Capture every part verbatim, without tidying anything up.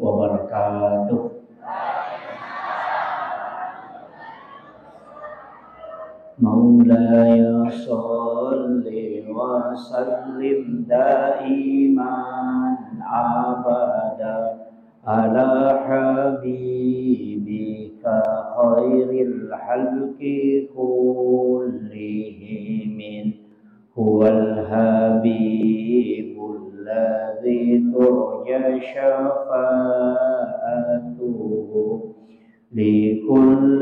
وبركاته. مولاي صل وسلم دائما أبدا على حبيبك خير الخلق كلهم. هو الحبيب الذي ترجى شفاعته لكل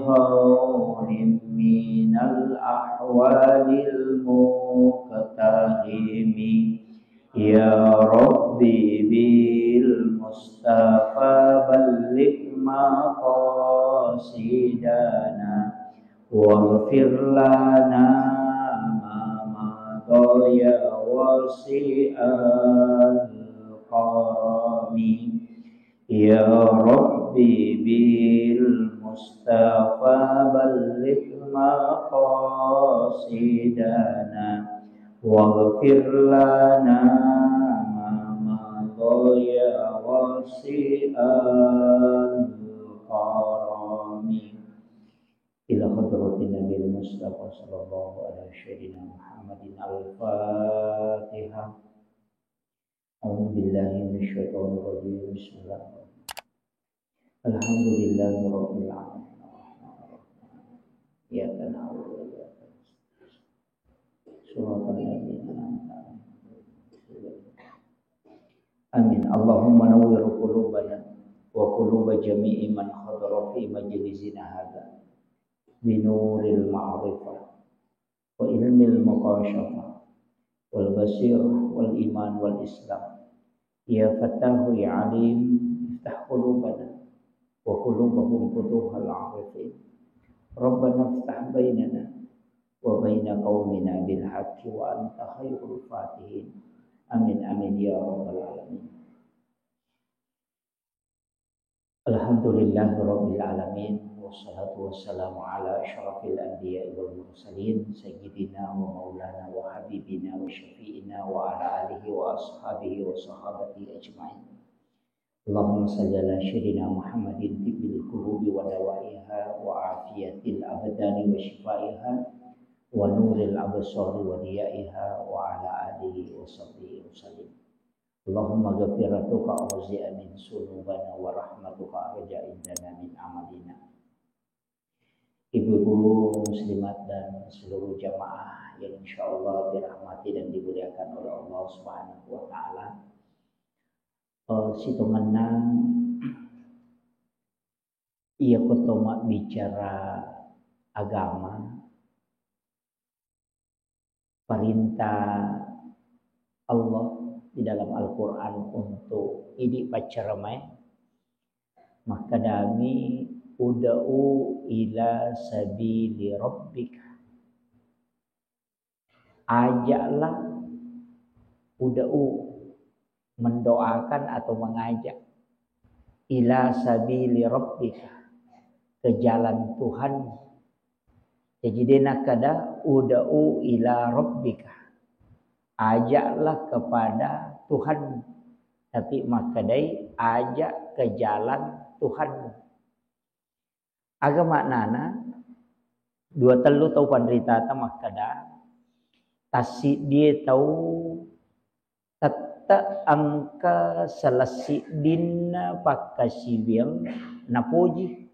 هول من الأهوال المقتحم. يا رب بالمصطفى بلغ مقاصدنا واغفر لنا ما مضى يا واسع الكرم. يا رب بالمصطفى بلغ مقاصدنا واغفر لنا ما مضى يا واسع الكرم. إلى حضرة النبي المصطفى صلى الله على سيدنا محمد. الفاتحة. أعوذ بالله من الشيطان الرجيم. بسم الله الرحمن الرحيم. الحمد لله رب العالمين. الرحمن الرحيم. إياك نعبد وإياك نستعين. صراط الذين أنعمت عليهم. آمين. اللهم نور قلوبنا وقلوب جميع من حضر في مجلسنا هذا بنور المعرفة وعلم المكاشفة والبصيرة والإيمان والإسلام. يا فتاح يا عليم، افتح قلوبنا وقلوبهم فتوح العارفين. ربنا افتح بيننا وبين قومنا بالحق وأنت خير الفاتحين. آمين، آمين يا رب العالمين. الحمد لله رب العالمين، والصلاة والسلام على أشرف الأنبياء والمرسلين، سيدنا ومولانا وحبيبنا وشفيعنا وعلى آله وأصحابه وصحابته أجمعين. اللهم صل على سيدنا محمد طب القلوب ودوائها وعافية الأبدان وشفائها ونور الأبصار وضيائها وعلى آله وصحبه وسلم. اللهم مغفرتك أوسع من ذنوبنا ورحمتك أرجى عندنا من عملنا. Ibu-ibu muslimat dan seluruh jamaah yang insya Allah dirahmati dan dimuliakan oleh Allah Subhanahu wa Ta'ala. Eh, sitongenna iya ko to mabbicara agama, perintah Allah di dalam Al-Quran untuk idi paccaramae, makkedami, "Ud'u ila sabili rabbika." Ajaklah, ud'u, mendoakan atau mengajak, ila sabili rabbika, ke jalan Tuhan. Jadi de nakkeda ud'u ila rabbika, ajaklah kepada Tuhan, tapi makkedai ajak ke jalan Tuhan. Aga maknana, dua tellu tau panritata makkeda, tassiddie tau tette engka selessiddinna pakkasiwiang napoji.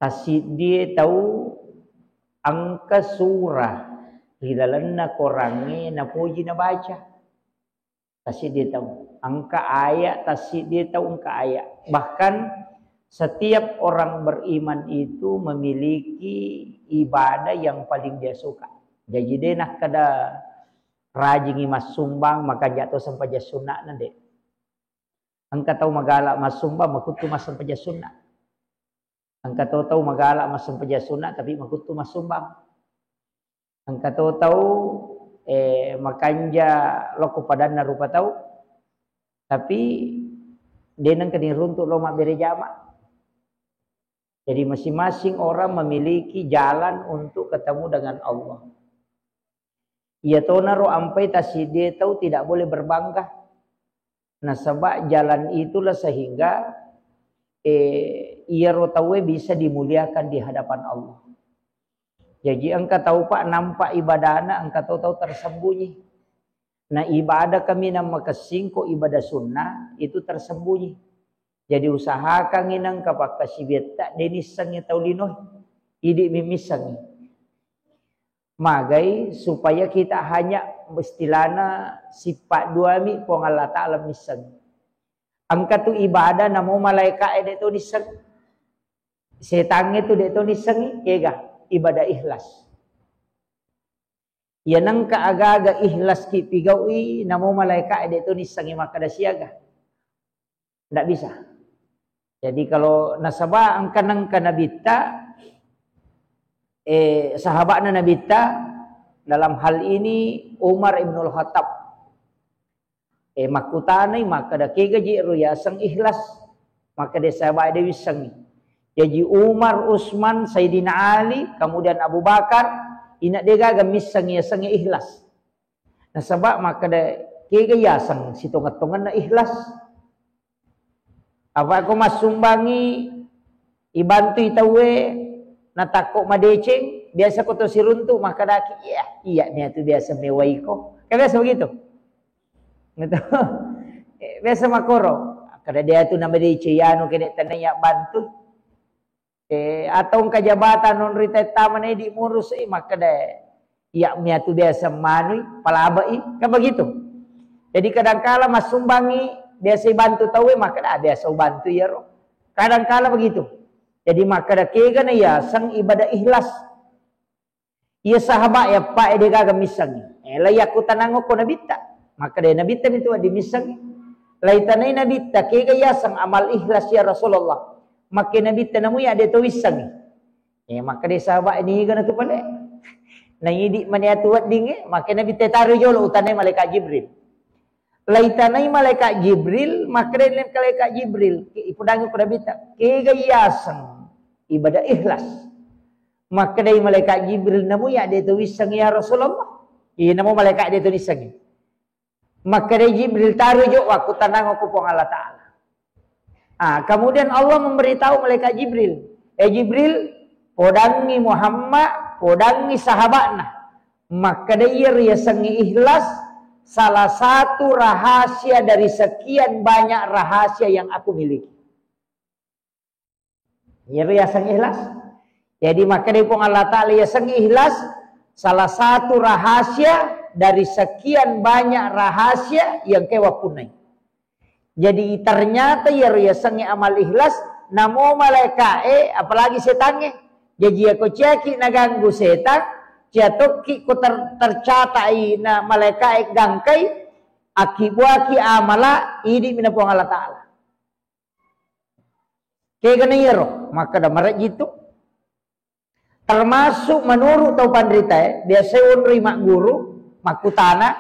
Tassiddie tau engka surah ri lalenna Korangnge napoji nabaca. Tassiddie tau engka ayat, tassiddie tau engka ayat. Bahkan setiap orang beriman itu memiliki ibadah yang paling dia suka. Jaji de nakkeda rajingi massumbang, makanja to sempajang sunna'na de. Engka tau magala massumbang, makuttu massempajang sunna. Engka to tau magala massempajang sunna, tapi makuttu massumbang. Engka to tau, eh, makanja lokko padanna rupa tau, tapi de nengka diruntuk lo mabbere jama. Jadi masing-masing orang memiliki jalan untuk ketemu dengan Allah. Iya tonaro ampai tassiddie tau tidak boleh berbangga. Nasaba jalan itulah sehingga, eh, iyaro tauwe bisa dimuliakan di hadapan Allah. Jaji engka tau, Pak, nampak ibadahna, engka tau, tau tersembunyi. Nah, ibadah kaminang makessing ko ibadah sunnah itu tersembunyi. Jadi usahakan inang ka pakkasibiatta de nissengi tau linoe. Idi mi missengi. Magai supaya kita hanya istilahna sifat duami Puang Allah Ta'ala missengi. Engka tu ibadah namo malaika e de to nisseng. Setangnge tu de to nissengi, kega ibadah ikhlas. Iya nengka aga-aga ikhlas ki pigau'i, namo malaika e de to nissengi makkeda siaga. Ndak bisa. Jadi kalau nasaba engka nengka nabitta, eh, sahabatna nabitta, dalam hal ini Umar ibnul Khattab. Eh, makkutanai makkeda, kega ji ro yaseng ikhlas? Makkeda sahabat de wissengi. Jaji Umar, Utsman, Sayyidina Ali, kemudian Abu Bakar, ina de gaga missengi yasengnge ikhlas. Nasaba makkeda, kega yaseng sitongeng-tongenna ikhlas? Apa ko massumbangi, ibantui tauwe, natakko madeceng, biasa ko to siruntu makkedaki, iya, iya niatu biasa mewaiko. Kan biasa begitu. Gitu. Eh, biasa makoro. Kada dia tu nama deceng anu kene tanai ya bantu. Eh, atau engka jabatan non rita tama ne di murus, eh, makkeda, iya miatu biasa manui, palabai, kan begitu. Jadi kadangkala massumbangi biasa bantu tauwe, makkeda, ah, biasa bantu iyaro. Kadangkala begitu. Jadi makkeda kega na yaseng ibadah ikhlas. Iya sahabat ya, Pak, de gaga missengi. Eh, lai yakkutanang ko nabitta. Makkeda nabitta mi tu di missengi. Lai tanai nabitta, kega yaseng amal ikhlas ya Rasulullah. Makke nabitta namu ya de to wissengi. Eh, makkeda sahabat ini gana tu pale. Na idi mani atu wedding, eh, makke nabitta taru jolo utanai malaikat Jibril. Lai tanai malaikat Jibril, makkeda malaikat Jibril, ke-, ipudangi ko nabitta, kega yaseng ibadah ikhlas. Makkedai malaikat Jibril, namu ya de to wisseng ya Rasulullah. Iya, namu malaikat de to nissengi. Makkedai Jibril, taru jo wakku tanang ko Puang Allah Ta'ala. Ah, kemudian Allah memberitahu malaikat Jibril, eh Jibril, podangi Muhammad, podangi sahabatna. Makkedai iya riasengngi ikhlas, salah satu rahasia dari sekian banyak rahasia yang aku miliki. Iyaro yaseng ikhlas. Jadi, makkedai Puang Allah Ta'ala, yaseng ikhlas salah satu rahasia dari sekian banyak rahasia yang kewa punnai. Jadi, ternyata iyaro yaseng amal ikhlas, namo malaikae, apalagi setangnge. Jaji, yako ciaki naganggu setang, ciatokki ko ter-, tercatai na malaikae gangkai, akibuaki amala, idi mina Puang Allah Ta'ala. Kegana iyaro, makkeda marejji tu. Termasuk menurut tau panritae, biasa onroi magguru, makkutana,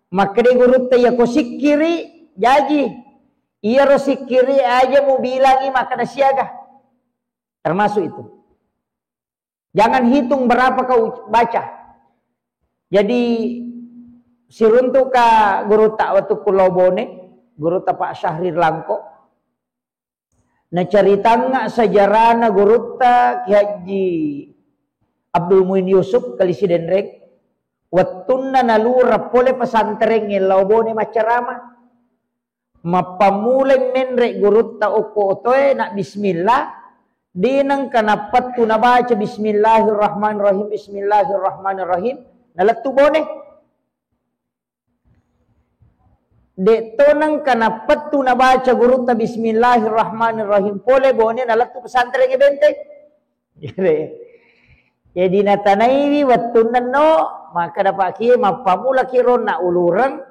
makkeda gurutta, iya ko sikkiri, jaji. Iyaro sikkiri aja mubilangi makkeda siaga. Termasuk itu. Jangan hitung berapa kau baca. Jadi, siruntuka gurutta wettu ku Lao Bone, gurutta Pak Syahrir Langko. Nacaritangnga sejarahna gurutta Ki Haji Abdul Muin Yusuf, Kali Sidenreng, wettunna nalureng pole pesantrengnge Lao Bone maccarama. Mappammulai menre gurutta okko otoe, na bismillah, de nengka nappettu nabaca bismillahirrahmanirrahim, bismillahirrahmanirrahim, nalettu Bone. De to nengka nappettu nabaca gurutta bismillahirrahmanirrahim pole Bone, nalettu pesantrengnge Benteng. Jadi natanaiwi wettunna no, makkeda Pak Kiai, mappamulaki ronna ulureng,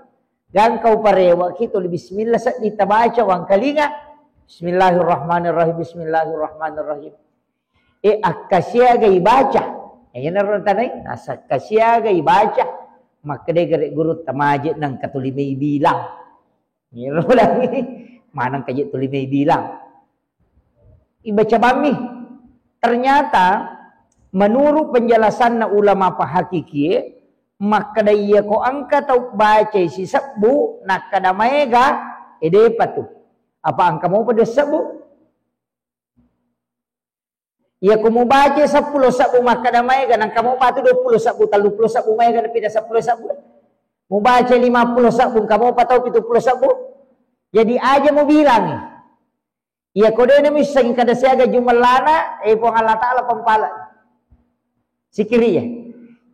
gangka uparewaki tuli bismillah seddi tabaca wangkalinga. Bismillahirrahmanirrahim, bismillahirrahmanirrahim. Eh, akkasiaga ibaca. Eh, iyanaro natanai, nasakkasiaga ibaca. Makkedai gare gurutta, maje nengka tuli mai bilang. Iyaro ulangi, maneng kaje tuli mai bilang. Ibaca bammi. Ternyata, menurut penjelasanna ulama pahakikie, makkeda iya ko engka tau bacai sisebbu, nakkeda maega, E, de'pa tu. Apa engka mopa dua sebbu? Iya ko mubaca seppulo sebbu makkeda maega, nengka mopa tu dua puluh sebbu, tellu puluh sebbu maega, napida seppulo sebbu. Mubaca lima puluh sebbu, engka mopa tau pitu puluh sebbu. Jadi aja mubilangi. Iya ko de' na muissengi kada siaga jumellana, e Puang Allah Ta'ala pampala. Sikiri ya.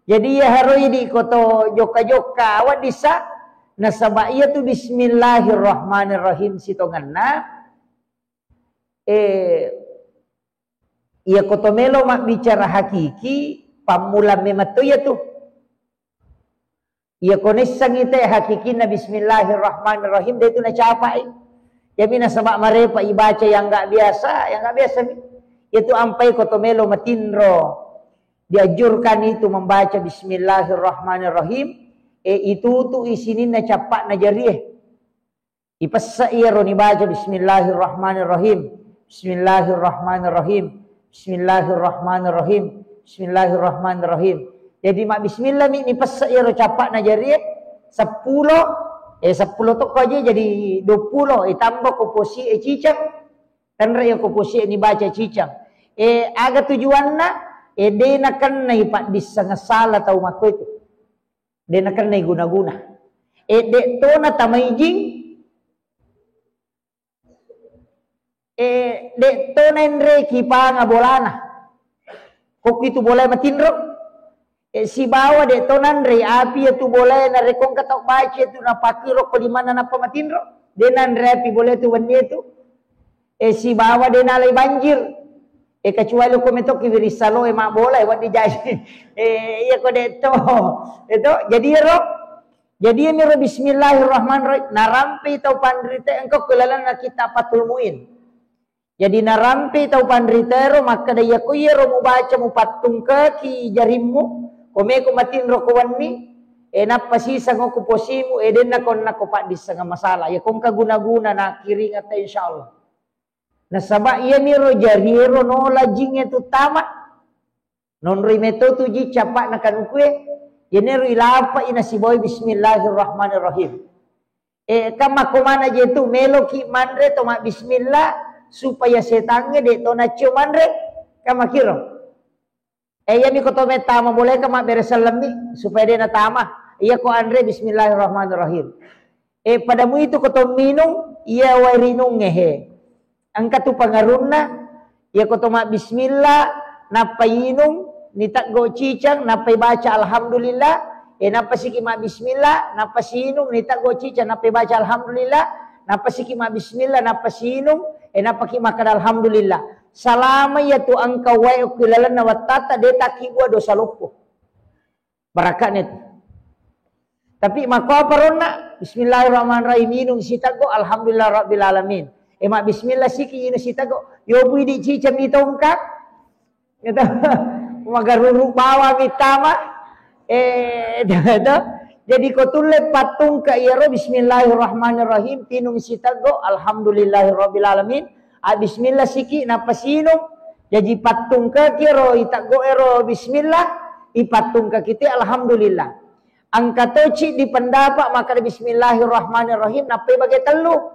Jadi iya haroi di koto jokka-jokka weddissa, nasaba iya tu bismillahirrahmanirrahim sitongenna. Eh, iya koto melo mabbicara hakiki, pammulang memang to iya tu. Iya ko naissengngi te hakikinna bismillahirrahmanirrahim, de' tu nacapai. Iyami nasaba marepa ibaca yang nggak biasa, yang nggak biasa mi. Iya tu ampai koto melo matinro. Dianjurkan itu membaca bismillahirrahmanirrahim. E, itu tu isininna cappa'na jarie. Ipessa iyaro nibaca bismillahirrahmanirrahim. Bismillahirrahmanirrahim. Bismillahirrahmanirrahim. Bismillahirrahmanirrahim. Jadi mabbismillah mi nipessa iyaro cappa'na jarie seppulo, eh, seppulo tokko aja jadi dua puluh, eh, tambah ko posi e cicang. Tenre iya ko posi e nibaca cicang. Eh, aga tujuanna? Eh, de' nakennai paddisseng sala tau makko itu. De' nakennai guna-guna. E, de' to natamaijing, e, de' to naenreki panga bolana. Kokki tu bolae matinro. E, sibawa de' to nanrei api iya tu bolae narekko engka tau baca tu napakkiro ko limanna nappa matinro. De' nanre api bolae tu wennie tu. E, sibawa de' nalai banjir. E, kecuali ko metokki wiring salo e mabbola e wedding jaji. E, iya ko de' to. Itu, jadi iyaro, jadi iyaro bismillahirrahmanirrahim. Narampei tau panrita engka ko lalenna kitab Fathul Muin. Jadi narampei tau panrita ero makkeda iya ko iyaro mubaca mupattungkaki jarimmu, ko meko matinro ko wenni, e, nappa siseng ko posimu, e, de' nako nako paddisseng masalah. Iya ko engka guna-guna na kiringetta insyaallah. Nasaba iyaniro jariero nola jingnge tu tama. Nonroi meto tu ji cappa'na kanukue. Iyaniro ilapai nasibawai bismillahirrahmanirrahim. E, kan makko mana je tu meloki manre to mabbismillah supaya setangnge de' to naccio manre. Kan makkiro. E, iyami ko to mettama bolae ka mabbere sellemmi supaya de' natama. Iya ko anre bismillahirrahmanirrahim. E, pada muitu ko to minung, iya wae rinungnge he. Engka tu pangarunna, iya ko to mabbismillah, nappa inung, niteggo cicang, nappa ibaca alhamdulillah, e, nappa siki mabbismillah, nappa siinung, niteggo cicang, nappa ibaca alhamdulillah, nappa siki mabbismillah, nappa siinung, e, nappa ki makkeda alhamdulillah. Salama iya tu engka wae okki lalenna wattatta, de' takkibua dosa loppo. Barakka'na tu. Tapi makko apa ronna? Bismillahirrahmanirrahim, inung siteggo, alhamdulillah rabbil alamin. E, mabbismillah siki inung siteggo, yobu idi ciceng mitongka. Gitu. Magaruru bawang ittama. E, itu. Jadi ko tulle pattungka iyaro bismillahirrahmanirrahim, tinung siteggo, alhamdulillahirabbil alamin. A, bismillah siki, nappa siinung. Jaji pattungkaki ero, iteggo ero bismillah, ipattungkaki te alhamdulillah. Engka to ciddi pendapat makkeda bismillahirrahmanirrahim, nappa ibage tellu.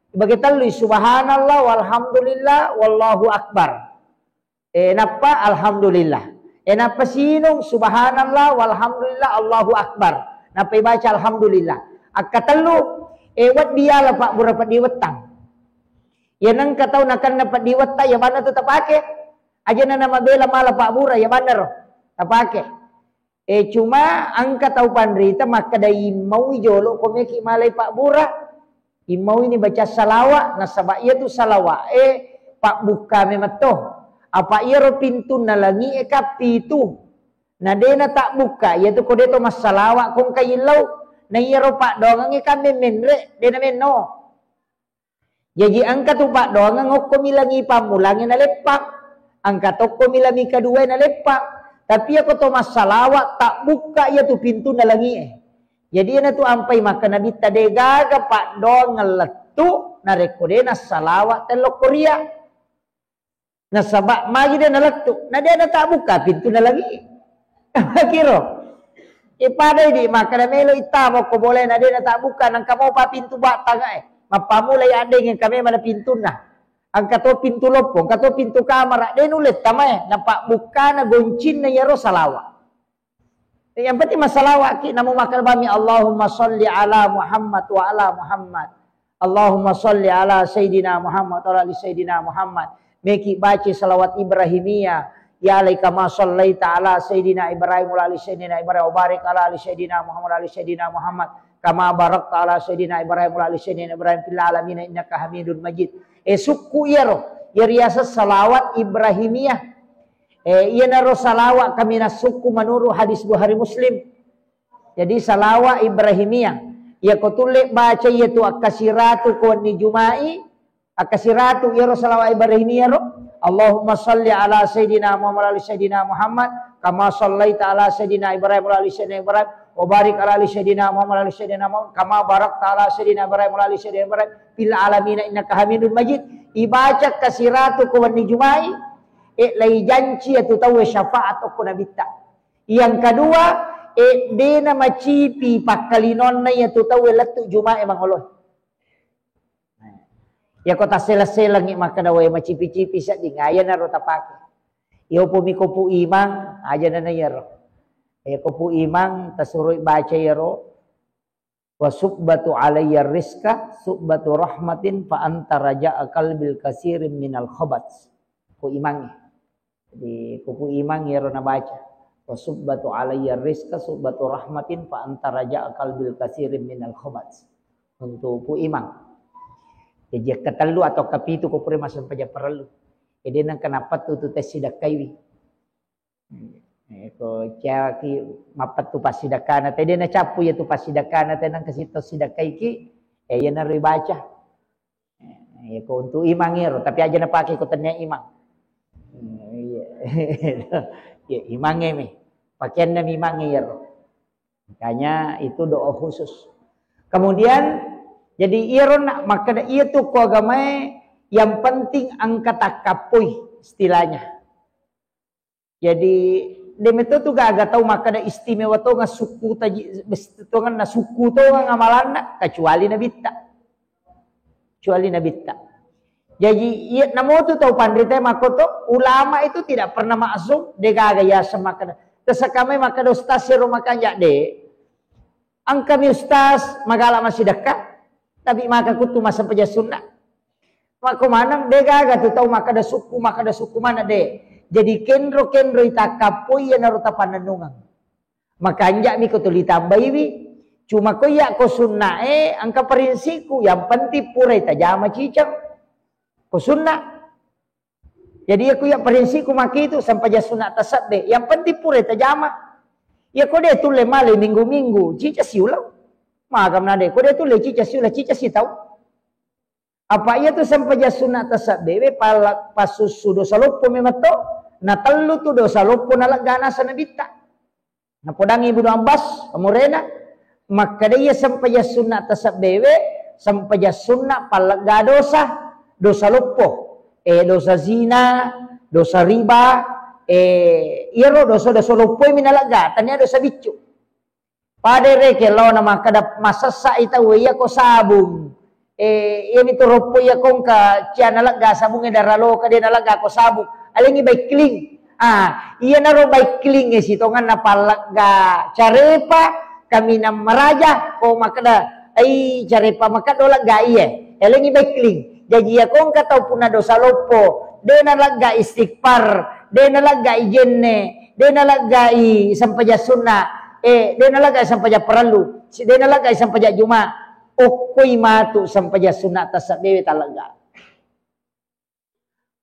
Ibage tellu, subhanallah, walhamdulillah, wallahu akbar. E, nappa alhamdulillah. E, nappa siinung, subhanallah, walhamdulillah, Allahu akbar. Nappa ibaca alhamdulillah. Akkatellu, e, wedding yala pabbura peddi wettang. Iya nengka tau nakenna peddi wettang, iya banna tu tapake. Aja na namabela mala pabbura, iya banna ro tapake. E, cuma engka tau panrita makkeda immaui jolo ko meki malai pabbura. Immaui ni baca salawa, nasaba iyatu salawa e pabbukka memetto. Apa iyaro pintunna langi e kan pitu. Na de na tabbukka, iyatu ko de to massalawa ko engka illau. Na iyaro paddoangengnge kan memmenre, de na menno. Jaji engka tu paddoangeng okko mi langi pammulangnge naleppang, engka tokko mi langi kaduae naleppang. Tapi iyako to massalawa tabbukka iyatu pintunna langi e. Jadi iyanatu ampai makkeda Nabitta, de gaga paddoangeng lettu narekko de nassalawa tellokko ria. Nasaba magi de nalettu, na de natabbukka pintunna langi e. Kiro. E, padai di makkeda melo ittama ko bolae na de natabbukka, nengka mopa pintu battangnga e. Mappamulai addeng engka memang pintunna. Engka to pintu loppo, engka to pintu kamara, de nulle tamae, napabbukkana goncinna iyaro salawa. Yang penting massalawaki, namo makkeda bami, "Allahumma salli ala Muhammad wa ala Muhammad. Allahumma salli ala Sayyidina Muhammad wa ala ali Sayyidina Muhammad." Meki baca salawat Ibrahimiyah, "Ya alai kama sallaita ala Sayyidina Ibrahim wa ala ali Sayyidina Ibrahim, wa barik ala ali Sayyidina Muhammad wa ala ali Sayyidina Muhammad, kama barakta ala Sayyidina Ibrahim wa ala ali Sayyidina Ibrahim fil alamin innaka Hamidun Majid." Eh, sukku iyaro, iya riaseng salawat Ibrahimiyah. Eh, iyanaro salawat kaminang sukku menurut hadis Bukhari Muslim. Jadi salawat Ibrahimiyah. Iyako tulle baca iyatu akkasiratu ko wenni Juma'i, akkasiratu iyaro salawat Ibrahimiyah ro. Allahumma salli ala Sayyidina Muhammad wa ala ali Sayyidina Muhammad, kama sallaita ala Sayyidina Ibrahim wa ala ali Sayyidina Ibrahim, wa barik ala ali Sayyidina Muhammad wa ala ali Sayyidina Muhammad, kama barakta ala Sayyidina Ibrahim wa ala ali Sayyidina Ibrahim fil alamin innaka Hamidun Majid. Ibaca akkasiratu ko wenni Juma'i, eh, laijanci iyatu tauwe syafaat okko nabitta. Yang kedua, eh, dena macipi pakkalinonna iyatu tauwe lettu Juma'i mangolo. Iyako tassela-selangi makkeda wae macipi-cipi sedding, ayanaro tapake. Iyo pumi kopu imang, aja nana iyaro. Eh, kopu imang tasuroi baca iyaro. "Wa subbatu alayya rizqa, subbatu rahmatin fa anta raja'a qalbil kasirin minal khabat." Ko imangnge. Jadi, ko pu imang iyaro nabaca. "Wa subbatu alayya rizqa, subbatu rahmatin fa anta raja'a qalbil kasirin minal khabat." Untuk pu imang. Jadi, ketellu atau kepitu ko pura massempajang parellu. Jadi, nang kenapa tu, tu tes sidakkaiwi. Eh, ko ciaki mappettu passidakkana te, de nacappu iyatu passidakkana te, nang kasi tau sidakkaiki, eh, iyanaro ibaca. Eh, iya ko untuk imang iyaro, tapi aja napake ko tennia imang. Hmm, iya. Ya, imangnge mi. Pakeanna mi imangnge iyaro. Makanya itu doa khusus. Kemudian, jadi iyaro na-, makkeda iyatu ko agamae yang penting engka takkappoi istilahnya. Jadi, de metto tu gaga tau makkeda istimewa tonga sukku taji, bes-, tonganna sukku tongang amalanna, kecuali nabitta. Kecuali nabitta. Jadi, iya, namotu tau panrita makkoto, ulama itu tidak pernah maksum, de gaga yaseng makkeda. Tesakamai makkeda ustaz sero makanja de. Engkami ustaz magala massidakka, tapi maka kutu massempajang sunna. Makko maneng, de gaga tu tau makkeda sukku, makkeda sukku maneng, de. Jadi kenro-kenro itakkappoi iyanaro tapannennungeng. Makanja mi ko tuli tambaiwi. Cuma ko iya ko sunnae, engka prinsipku, yang penting purai tajama ciceng. Ko sunna. Jadi iya ko iya prinsipku makitu, sempajang sunna tasabbe. Yang penting purai tajama. Iya ko de tulle male minggu-minggu, ciceng siulang. Maga mena de, ko de tulle ciceng siulang, ciceng sitau. Apa iyatu sempajang sunna tasabbewe pala-, pasussu dosa loppo memang to. Na tellu tu dosa loppo nalegga naseng nabitta. Napodangi Ibnu Abbas, amurena, makkeda iya sempajang sunna tasabbewe, sempajang sunna pallegga dosa, dosa loppo, eh, dosa zina, dosa riba, eh, iyaro dosa-dosa loppo mi nalegga, tania dosa biccu. Pada rekeng laona makkeda masessa i tau iya ko sabung. Eh, iyami tu roppo iya ko engka cia nalegga sabungnge daraloka de nalegga ko sabung. Alengi baikling. Ah, iyanaro baikling e sitonganna pallegga carepa kaminang maraja ko makkeda, ai carepa makkeda lega iye. Alengi baikling. Jaji iya ko engka tau punna dosa loppo, de nalegga istighfar, de nalegga i jenne, de nalegga i sempajang sunna, eh, de nalegga i sempajang parellu, si-, de nalegga i sempajang juma, okkoi matu sempajang sunna tasabbewe talegga.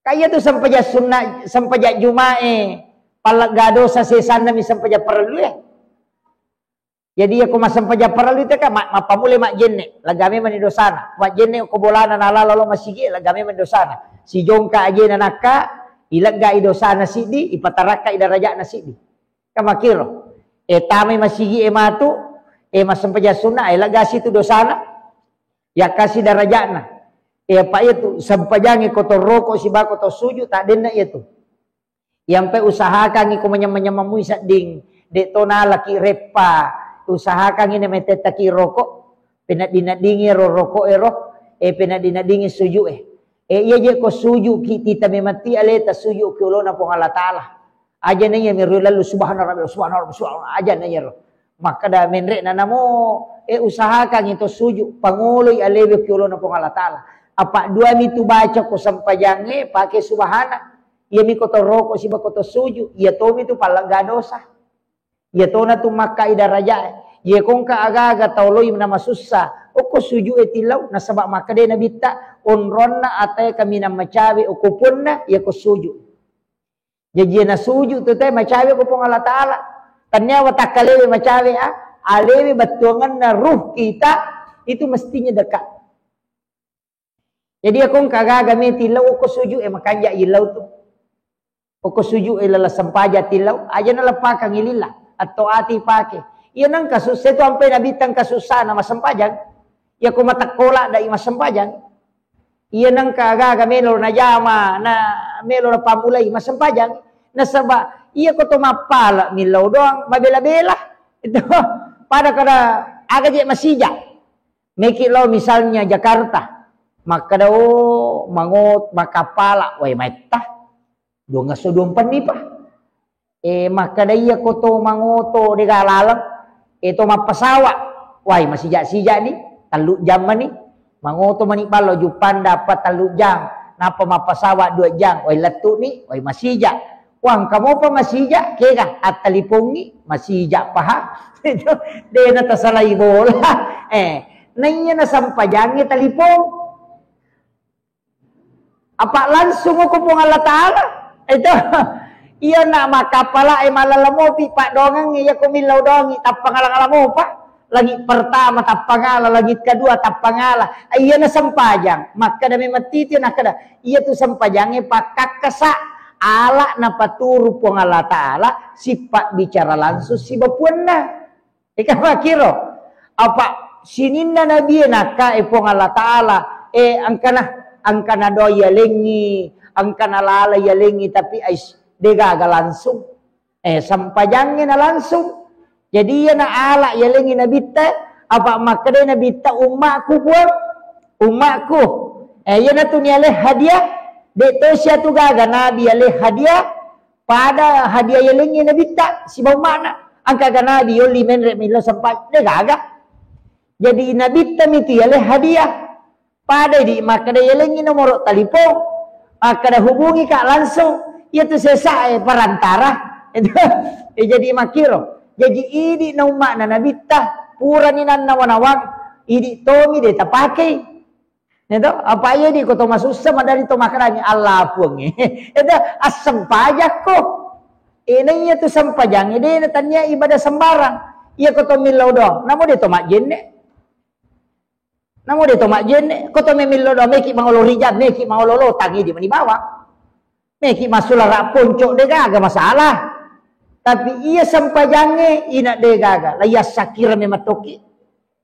Kaya tu sempajang sunna, sempajang jumae, pallegga dosa sesanna mi sempajang parellu e. Jadi, iya ko massempajang parellu itu kan ma-, mappamulai majjenne, lega memang ni dosana. Majjenne ko bolana nalala lo masigi, lega memang ni dosana. Sijongka ajena nakka, ilegga i dosana siddi, ipatarakka i darajatna siddi. Kan makkiro. Eh, tamai masigi e matu, eh, massempajang sunna, eh, lega situ dosana, yakkasi darajatna. Eh, apa iya tu, sempajangi ko to roko sibawa ko to suju, tak denna iya tu. Iyampe usahakangngi ko manyameng-nyameng mui sedding, de to nalaki reppa, usahakangngi na metettaki rokok, peneddi-neddingi ro rokok ero, Eh, penaddi-naddingi suju e. Eh, iya je ko suju ki tita memati aleta suju ki olona Puang Allah Ta'ala. Aja na iya mero lalu subhana rabbi, subhana rabbi, subhana, aja na iya ro. Makkada menre na namo, eh, usahakan itu suju, pangoloi alewe ki olona Puang Allah Ta'ala. Apa dua mitu baca ko sempajange pakai subhana. Iya mi ko to roko siba ko to suju, iya tomi tu pallegga dosa. Iya tona tu makkai darajae. Iya kongka aga-aga tau loi namasussa. Okko suju e tilau, nasaba makkeda Nabitta, onronna atae kaminang macawe okko puanna, iya ko suju. Jaji iya nasuju tu te macawe ko Puang Allah Ta'ala. Tannia watakkalewe macawe a, alewe bettuanganna ruh kita itu mestinya dekat. Jadi iya kongka aga-aga meti lau okko suju e makanja illau tu. Okko suju e lala sempaja tilau, aja naleppakang ililla, atau ati pake. Iya nengka susse tu ampe Nabitta engka sussana massempajang. Iya ko matekkola dai massempajang. Iya nengka aga-aga melo najama, na melo napammulai massempajang. Nasaba iya ko to mappala millau doang, mabela-bela. Itu pada kada aga je masija. Meki lao misalnya Jakarta, makkeda, "Oh, mangot, makappala, wai maitta." Duang esso duang penni pa. Eh, makkeda iya ko to mangoto dega laleng, eh, to mappasawa, wai masija-sija ni, tellu jam mani. Mangoto mani ballo Juppanda apa tellu jam, nappa mappasawa dua jam, wai lettu ni, wai masija. Wah, engka mopa masija, kega attalipongi, masija paha. Itu dena tasalai bola. Eh, naiya nasampajangi talipong. Apa langsung ko Puang Allah Ta'ala. Itu iya na makapala e malala mopi pak dongang iya ko millau dongi tappangala-ngala mopa. Langit pertama tappangala, langit kedua tappangala. Iya na sempajang. Makkeda memang titi nakkeda, iya tu sempajangnge pakkakkasa ala napaturu Puang Allah Ta'ala sipabbicara langsung siba puanna. Eka makkiro. Apa sininna nabie nakka e Puang Allah Ta'ala, eh, engkana, engkana doa yalengi, engkana lala yalengi, tapi ais, degaga langsung. Eh, sempajangnge na langsung. Jadi iya na ala yalengi Nabitta, apa makkeda Nabitta, "Ummaku, Puang, ummaku." Eh, iya natu niale hadiah, de to sia tu gaga Nabi ale hadiah, pada hadiah yalengi Nabitta, siba ummana. Engkaga Nabi yolli menre milo sempat, de gaga. Jadi Nabitta mitu yale hadiah. Pada di makkeda yalengi nomoro talipong, makkeda hubungi kak langsung, iya tu sesa e perantara. Itu, eh, jadi makkiro. Jadi idi na ummana Nabitta, purani nannawa-nawang, idi tomi de tapakei. Itu, apa iya di ko to masussa madari to makkedani Allah puangnge. Itu assempajakko. Eh, na iya tu sempajangnge de na tania ibadah sembarang. Iya ko to millau doang. Namo de to majjenne. Namo de to majjenne, ko to memillo do meki mangolo rijang, meki mangolo lotang idi mani bawang. Meki masulara ponco de gaga masalah. Tapi iya sempajangnge ina de gaga, la iya sakira memang toki.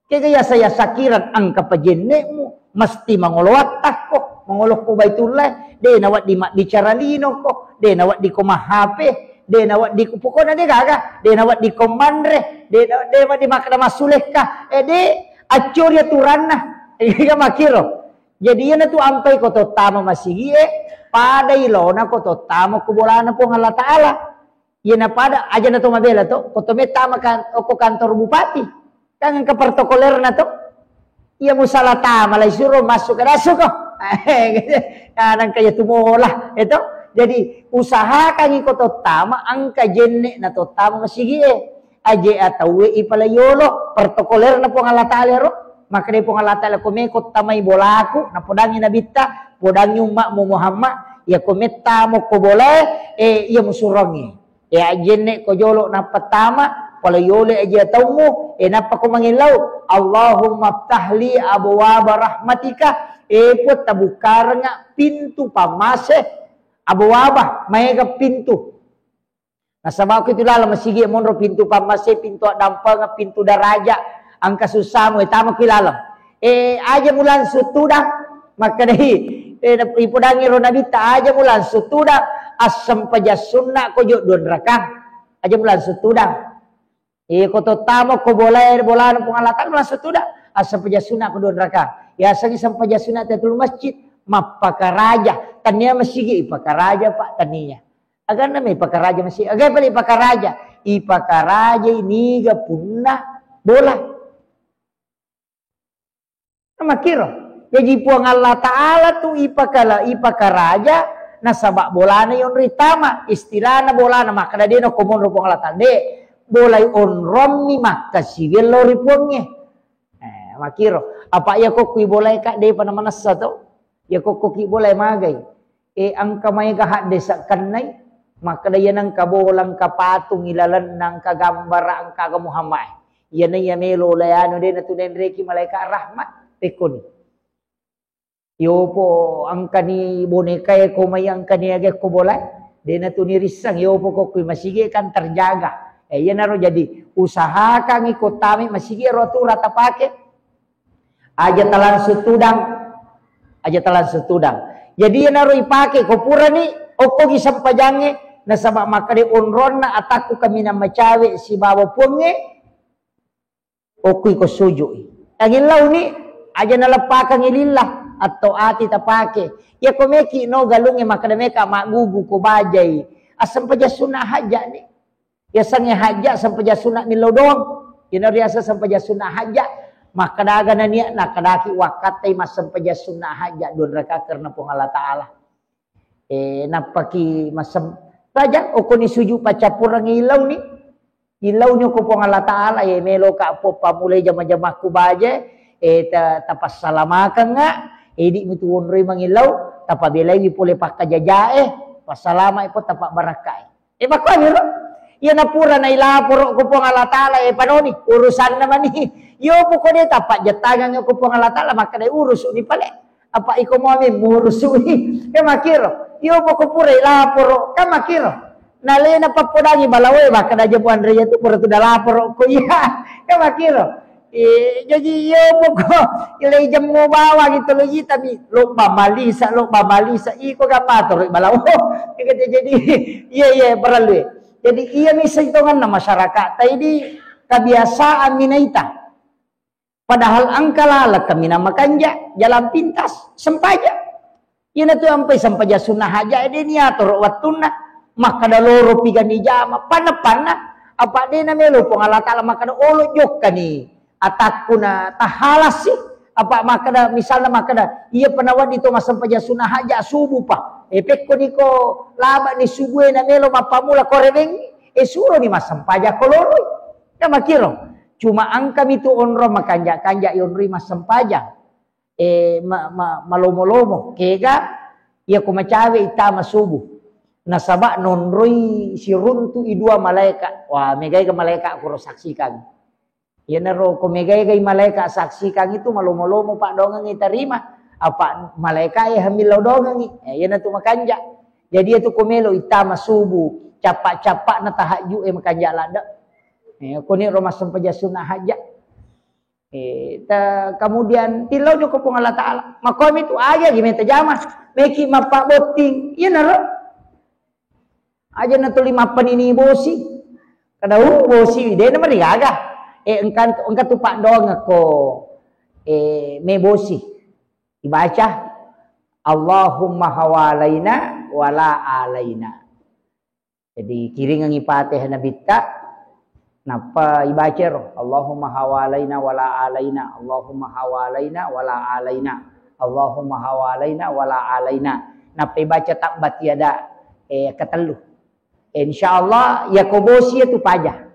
Kega iya saya sakira engka pajennemu, mesti mangolo wattakko, mangolo ko Baitullah, de na waddi mabbicara lino ko, de na waddi ko mahape, de na waddi ko pokona de gaga, de na waddi ko manre, de na, de waddi makkeda masulekka, eh, de accori aturanna. Ega makkiro. Jadi iyana tu ampai ko tottama masigie, pada ilona ko tottama ko bolana Puang Allah Ta'ala. Iyana pada aja na to mabela to, ko to mettama kan, ko kantor bupati. Kan engka protokolerna to. Iya musala tama lai suro masuk ke dasu ko. Nah, nangka ya tu mola, itu. Jadi usahakan iko tottama angka jenne na tottama masigie. Aje atauwe ipala yolo, protokolerna Puang Allah Ta'ala ro. Makkeda Puang Allah Ta'ala, ko meko tamai bolaku, napodangi nabitta, podangi ummatmu Muhammad, ya ko mettamo ko bolae, eh, iya musurongi. Eh, ajenne ko jolo nappa tama, pala yolo aje ataummu, eh, nappa ko mangellau, Allahumma ftahli abwaba rahmatika, eh, Puang tabukkarenga pintu pammase, abwaba, maega pintu. Nasaba ko itu laleng masigi monro pintu pammase, pintu addampengeng, pintu daraja, angka susahmu, eh, tama kui laleng. Eh, aja mu langsung tudang, makkedai, eh, ipodangi ro nabitta, aja mu langsung tudang, assempajang sunna ko jo dua rakang. Aja mu langsung tudang. Eh, ko tottamo ko bolae, bolana Puang Allah Ta'ala mu langsung tudang, assempajang sunna ko dua rakang. Yasengngi sempajang sunna tahiyatul masjid, mappakaraja. Tania masigi ipakaraja, Pak, tania. Aganna me ipakaraja masigi. Aga pale ipakaraja? Ipakaraja niga punna bola. Makkiro. Jaji Puang Allah Ta'ala tu ipakala-, ipakaraja nasaba bolana yonri tama, istilahna bolana makkeda de nako monro Puang Allah Ta'ala. De, bolai onrommi makkasiwiang lao ri Puangnge. Eh, makkiro. Apa iya kokku ibolai ka depa namanessa to. Iya kokko ki bolai magai. E, engka maega hadde sakkennai, makkeda iya nengka bola, engka patung ilalenna, engka gambara, engka aga Muhammad. Iyana iya melo laianu de natu nenreki malaikat rahmat, pekkoni. Yopo engkani bonekae ko mai engkani age ko bolai, de natu nirissang, yopo ko kui masigi kan terjaga. E, iyanaro jadi usahakangi ko tami masigi ro atura tapake. Aja talangsung tudang, aja talangsung tudang. Jadi iyanaro ipake ko purani okkogi sempajangnge, nasaba makkeda onronna atakku kaminang macawe sibawa Puangnge, okkui ko sujui. Tangillauni, aja naleppakangi lillah, atau ati tapake. Iya ko meki no galungnge makkeda meka maggugu ko bajai. Assempajang sunna hajja ni. Yasengnge hajja sempajang sunna millau doang. Ina riaseng sempajang sunna hajja. Makkeda aga nania, nakkedaki wakkattai massempajang sunna hajja dua rakaat karena Puang Allah Ta'ala. E, nappaki massem-, raja, okoni sujud paccappurengngi illauni. Illauni ko Puang Allah Ta'ala, e, meloka po pammulai jama-jamakku baje, e, ta-, tapassalamakeng, e, idi mitu wonroi mangillau, tapabelaiwi pole pakkajajae, passalamai ko tapabbarakkai. E, makkuaniro. Iya napura nailaporo ko Puang Allah Ta'ala, e, panoni, urusanna mani. Yo pokoknya tapajjattangeng ko Puang Allah Ta'ala, makkeda urusuni pale. Apa iko muami murusuni. Kan makkiro. Yo poko pura ilaporo, kan makkiro. Nalena pappodangi balawoe, makkeda aja Puang Andrea tu pura tu dalaporo ko iya. Kan makkiro. Eh, jaji iya poko, ilai jemmo bawang itu lo ita mi, lobba malisa, lobba malisa, iko ga patoro balawo. Jadi, iya, iya, perlu. Jadi, iya mi saitonganna masyarakat. Tadi kebiasaan minaita. Padahal engka laleng kaminang makanja, jalan pintas, sempajang. Iyanatu ampai sempajang sunnah hajat, de niatoro wettunna. Makkeda loro pigani jama, panna-panna. Apa de namelo Puang Allah Ta'ala makkeda olo jokkani atakku na tahalasi. Apa makkeda, misalna makkeda, iya penawaddi to massempajang sunnah hajat subuh pa. E, pekko niko laba ni subuh e namelo mappamula korebengi, e suroni massempajang ko loroi. Ya makkiro. Cuma engkami tu onrong makanja-kanja yonroi massempajang. Eh, ma-, ma-, malomo-lomo. Kega, iya ko macawe itama subuh. Nasaba nonroi siruntu i dua malaika. Wah, megai ga malaika kuro saksikan. Iyanaro ko megai gai malaika saksikan itu malomo-lomo pak dongengi tarima. Apa malaika e hamillau dongengi. Eh, iyanatu makanja. Jadi itu ko melo itama subuh. Cappa-cappa na tahajju e makanja ladde. Eh, koni ro massempajang sunnah hajat. Eh, ta-, kemudian tillau joko Puang Allah Ta'ala. Makomi tu aja gi meta jama. Meki mappa botting. Iya naro. Aja na tuli mappanini bosi. Kada, uh, bosi, de na marigaga. Eh, engka, engka tu pak doang ko, eh, me bosi. Dibaca, Allahumma hawalaina wala alaina. Jadi, kiringengngi Fatihah Nabitta, nappa ibaca ro, Allahumma hawalaina wala alaina, Allahumma hawalaina wala alaina, Allahumma hawalaina wala alaina. Nappa ibaca tabbat yada, eh, ketellu. Insya Allah, iya ko bosi itu paja.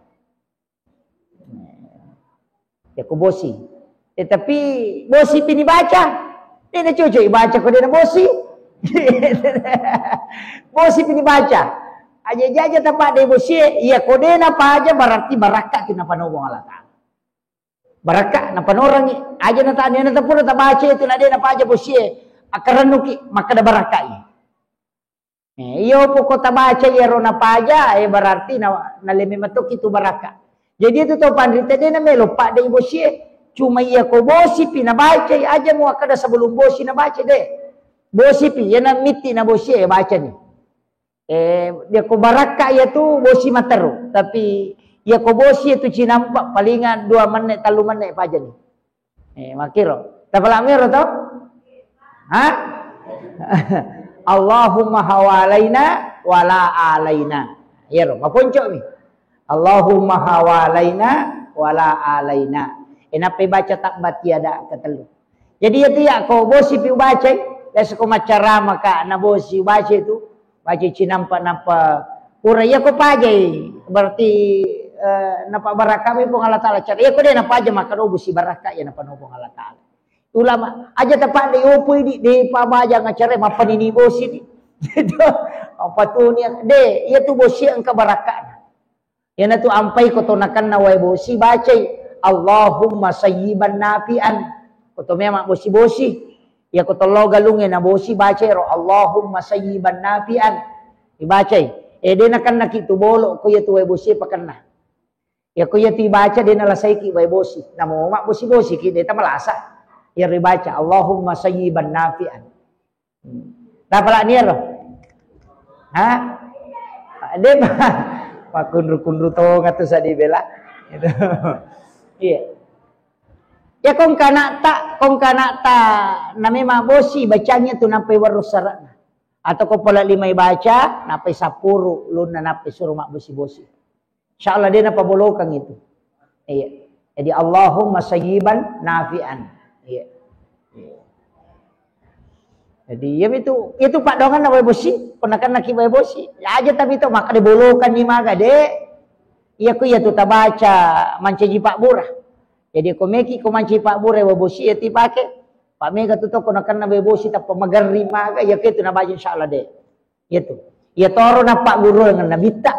Ya ko bosi. Eh, tapi bosi pini baca. Ini cucu baca ko dia bosi. Bosi pini baca. Aja jaja tempat dia bosi. Iya ko dia napa aja berarti barakka tu napa nobong Allah Ta'ala. Barakka napa norangi. Aja na tanya na tepura tak baca itu na dia napa aja bosi. Akarenuki maka ada barakka. Eh, iyo poko tabaca iyaro napaja, eh, berarti na, naleme matoki tu barakka. Jadi itu to panrita de namelo pak de bosie. Cuma iya ko bosi pi nabaca, aja mu akkada sebelum bosi nabaca de. Bosi pi, iya na mitti na bosie, eh, baca ni. Eh, dia ko barakka iya tu bosi materu. Tapi iya ko bosi itu cinampak palingan dua menit, telu menit paja ni. Eh, makkiro. Tapalak mero to? Ha? Allahumma hawalaina wala alaina. Iyaro, maponco'mi. Allahumma hawalaina wala alaina. E, nappai baca tabbat yada ketellu. Jadi, iya tu, iya, ko bosi pi ubacai, biasa ko maccarama ka, na bosi ubaca itu, baca cinampa, napa pura, iya ko pajai, berarti, eh, napa barakami Puang Allah Ta'ala. Cara, iya ko de napaja, maka do bosi barakka, iya napa no Puang Allah Ta'ala. Ulama, aja tapadde yopo idi, de pabaja ngacara, mappanini bosi di. Gitu. Apa tu niat? De, iya tu bosi engka barakkana. Iyanatu ampai ko to nakenna wae bosi, bacai, "Allahumma sayyiban nafi'an." Ko to memang bosi-bosi. Iya ko to lo galungnge na bosi, bacai ro, "Allahumma sayyiban nafi'an." Ibacai. Eh, de nakenna ki tu bolo, ko iya tu wae bosi pakenna. Iya ko iya tu ibaca de nalasaiki wae bosi. Namo mabbosi-bosi ki de tamalasa. Iya ribaca, "Allahumma sayyiban nafi'an." Tapalak niaro? Ha? De pa-, pakkunru-kunru tonga tu sadi bela. Gitu. Iya. Ya kong kanakta, kong kanakta na memang bosi bacanya tu nampai warung syaratna. Atau ko pola lima baca, napai sapuru, lunna napai suruh mak bosi-bosi. Insyaallah de napabolokang itu. Iya. Jadi, Allahumma sayyiban nafi'an. Iya. Iya. Jadi, iya itu, itu paddoanganna wae bosi, ponakanna ki wae bosi. Ya aja tapi to, maka de bolokan ni maga de. Iya ku iya tu tabaca mancaji pabbura. Jadi, ko meki ko mancaji pabbura wae bosi, iya ti pake. Pak mega tu to, ko nakenna wae bosi tappa magarri maga, iya ke tu nabaca insyaallah de. Iya tu. Iya toro napaggurungeng nabitta.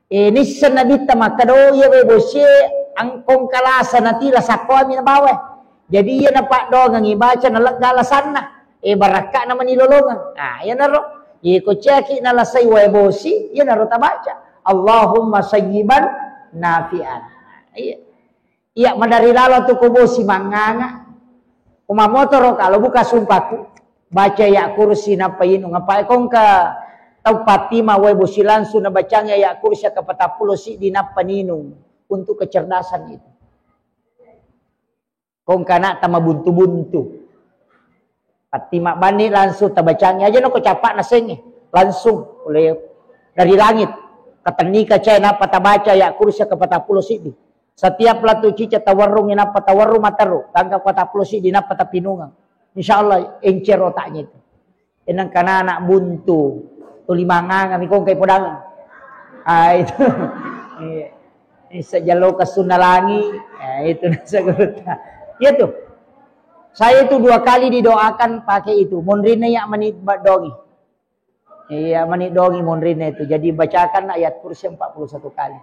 Eh, nisseng nabitta makkeda, "Oh, iya wae bosie, angkong kalasa natila sakkoami nabawa." Jadi iya napaddoangengi baca nalegga alasanna. Eh, barakka'na mani lolongeng. Ah, iyanaro. Iya ko ciaki nalasai wae bosi, iyanaro tabaca. Allahumma sayyiban nafi'an. Iya. Iya, madari lalo tu ko bosi manganga. Ko mamotoro kalo buka sumpaku. Baca ya kursi nappa inung. Apa kongka tau patima wae bosi langsung nabacang ya kursi aka patappulo siddi nappa ninung untuk kecerdasan itu. Kongka nak tama buntu-buntu. Patti mabbani langsung tabacangi aja nako capa'na sengnge. Langsung oleh dari langit. Katennika cai nappa tabaca ya kursi ke patappulo siddi. Setiap latu cica tawarrungi nappa tawarrung mataru. Tangka patappulo siddi nappa tapinungeng. Insya Allah encer otaknya itu. Enang kanana buntu. Tuli manganga mi kongkai podang. Ah, itu. Iya. Ini sejalo kesunna langi. Eh, itu nasa gurutta. Iya tuh. Saya itu dua kali didoakan pakai itu. Monrinna ya mani dongi. Iya, mani dongi monrinna itu. Jadi bacakan ayat kursi empat puluh satu kali.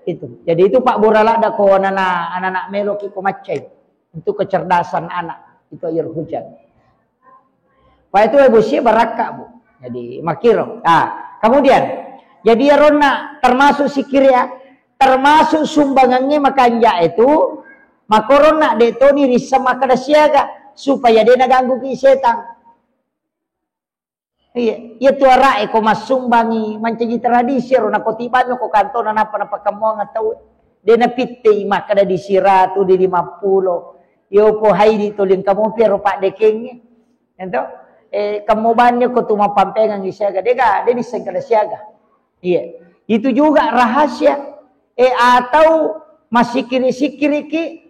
Itu. Jadi itu Pak Burala dako anak-anak, anak-anak meloki ko maccai. Untuk kecerdasan anak. Itu air hujan. Pak itu bosi barakka, Bu. Jadi makiro. Ah, kemudian jadi aronna termasuk sikir ya. Termasuk sumbangannya makanja itu, makoronna de toni rissa makkeda siaga supaya de naganggu ki setang. Iya, iya tu ara'e ko massumbangi mancaji tradisi ro nako tibanno ko kantona nappa napakkammoangeng tau. De napittei makkeda di siratu, di lima puluh. Yo po haidi tuli engka mopi ro paddekengnge. Ento? Eh, kemmo banni ko tu mappampengang siaga. Dega, de nisseng kada siaga. Iya. Itu juga rahasia. Eh, atau masikiri-sikiriki,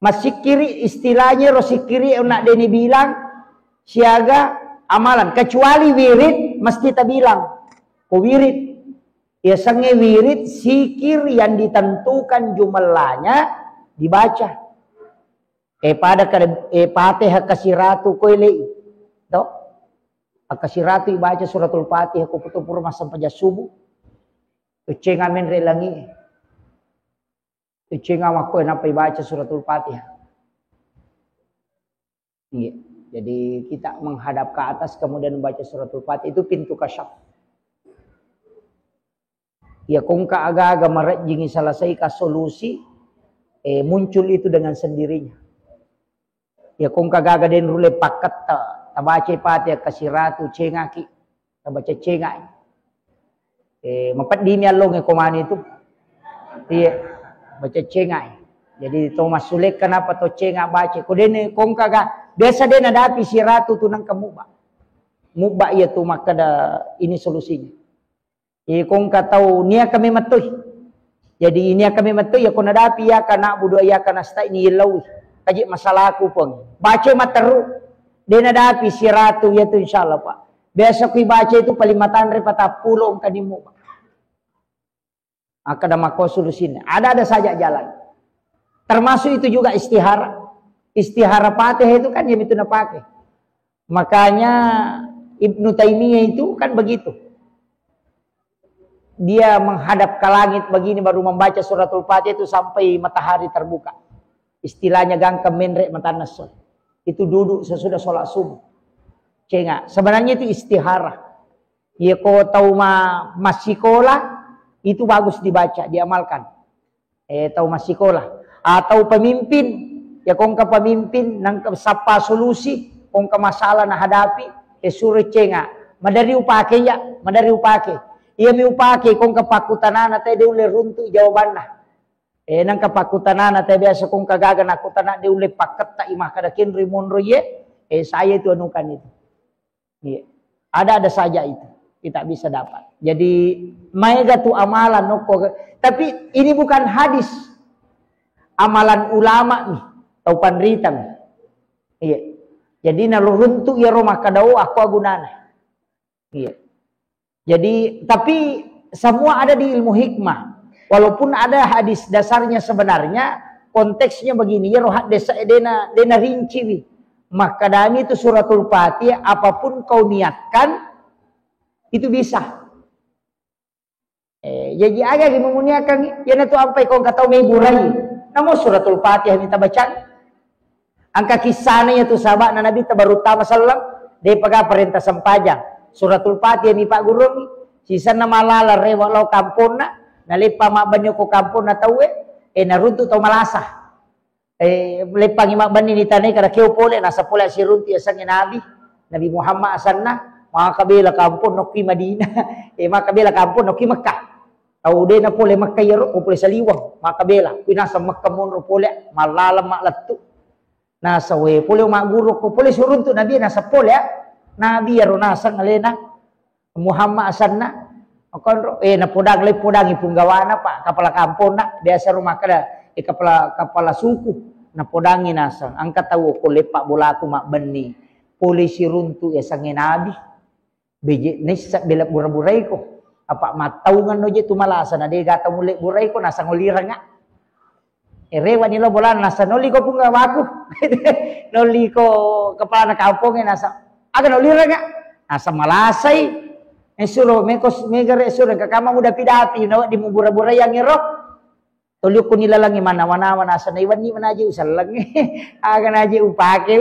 masikiri istilahnya ro sikiri nak deni bilang siaga amalan. Kecuali wirid mesti tabilang. Ko wirid. Yasengnge wirid sikir yang ditentukan jumlahnya dibaca. Eh, pada kada, eh, Fatihah kasiratu koelei. To? Kasiratu ibaca suratul Fatihah ko putu pura massempajang subuh. Uccenga menre langi. Uccenga makko nappa ibaca suratul Fatihah. Iya. Jadi kita menghadap ke atas kemudian membaca suratul Fatihah itu pintu kasyaf. Ya kongka aga-aga marejjingi selesai ka solusi, eh, muncul itu dengan sendirinya. Ya kongka gaga den rule pakketta, tabacai Fatihah kasiratu cengaki, tabaca cengai. Eh, mapeddimi allonge komani tu. Iya, baca cengai. Jadi to massulekka napa to cenga baca. Ko dene kongka ga biasa de nadapi siratu tu nangka mubba. Mubba iya tu makkada ini solusinya. Iya kongka tau niaka memettoi. Jadi niaka memettoi ya ko nadapi ya kana budu ya kana sta ini yellau. Kaji masalaku pong. Baca materu. De nadapi siratu ya tu insyaallah Pak. Biasa kui baca itu paling matanre patappulo engka ni mubba. Akkada makko solusinna. Ada-ada saja jalan. Termasuk itu juga istihara. Istihara Fatihah itu kan yang itu napake. Makanya Ibnu Taimiyah itu kan begitu. Dia menghadap ke langit begini baru membaca suratul Fatihah itu sampai matahari terbuka. Istilahnya gangka menre matanna esso. Itu duduk sesudah sholat subuh. Cenga. Sebenarnya itu istihara. Iya ko tau ma-, massikola itu bagus dibaca, diamalkan. Eh, tau massikola. Atau pemimpin, ya kongka pemimpin, nangka sappa solusi, kongka masalah nahadapi, eh, suro cenga. Madari upake ya, madari upake. Iya mi upake, kongka pakkutanana te de ulle runtu jawabanna. Eh, nangka pakkutanana te biasa kongka gaga nakkutana de ulle pakketta i makkada kenri monro ye, eh, saya itu anukan itu. Iya. Ada-ada saja itu kita bisa dapat. Jadi maega tu amalan nokko. Tapi ini bukan hadis. Amalan ulama nih, tau panrita nih. Iya. Jadi naluruntu iyaro makkadao aku agunana. Iya. Jadi tapi semua ada di ilmu hikmah. Walaupun ada hadis dasarnya sebenarnya konteksnya begini, iyaro hadis dena dena rinciwi. Makkadami itu suratul Fatihah, apapun kau niatkan, itu bisa. Eh, jaji aga gi memuniakan, yana tu ampai kau engka tau meburai. Namo suratul Fatihah minta bacaan. Angka kissana iya tu sahaba'na Nabi tabaru tama sallam, de paga parenta sempajang. Suratul Fatihah mi paggurungi, sisanna malala rewa lao kamponna, naleppa mabbenni ko kamponna tauwe, eh, naruntu tau malasa. Eh, leppangi mabbenni ni tanai kada keo pole, nasa pole siruntu yasengnge Nabi, Nabi Muhammad asanna, maka bela kampong nokki Madinah, eh, maka bela kampong nokki Mekkah. Tau dena pole Mekkah iyaro, ko pole saliweng, maka bela, kui naseng Mekkah monro pole, mallalang mallettu. Nasa we pole magguru ko pole suruntu Nabi nasa pole, ah. Nabi iyaro naseng alena. Muhammad asanna, makonro, eh, napodang, le podangi punggawana, Pak, kepala kamponna, biasa ro makkeda, eh, kepala, kepala suku, napodangi naseng, engka tau ko leppa bolaku mabbenni, pole siruntu yasengnge Nabi, beje nessa bela bura-buraiko, apa mattaungeng no je tu malasa, na dega tau mulle buraiko, naseng olirengnga. Eh, rewani lo bolana, nasa nolli ko pungawaku. Nolli ko kepala kampongnge, nasa, aga nolli rega? Nasa malasai. Eh, suro meko, mega re suro, kakama mudapi-dapi, nawa di mubura-burayang ero. Tolli ko nilalangi manawa-nawa, nasa naiwanni manaji usallangi. Aga naji upake.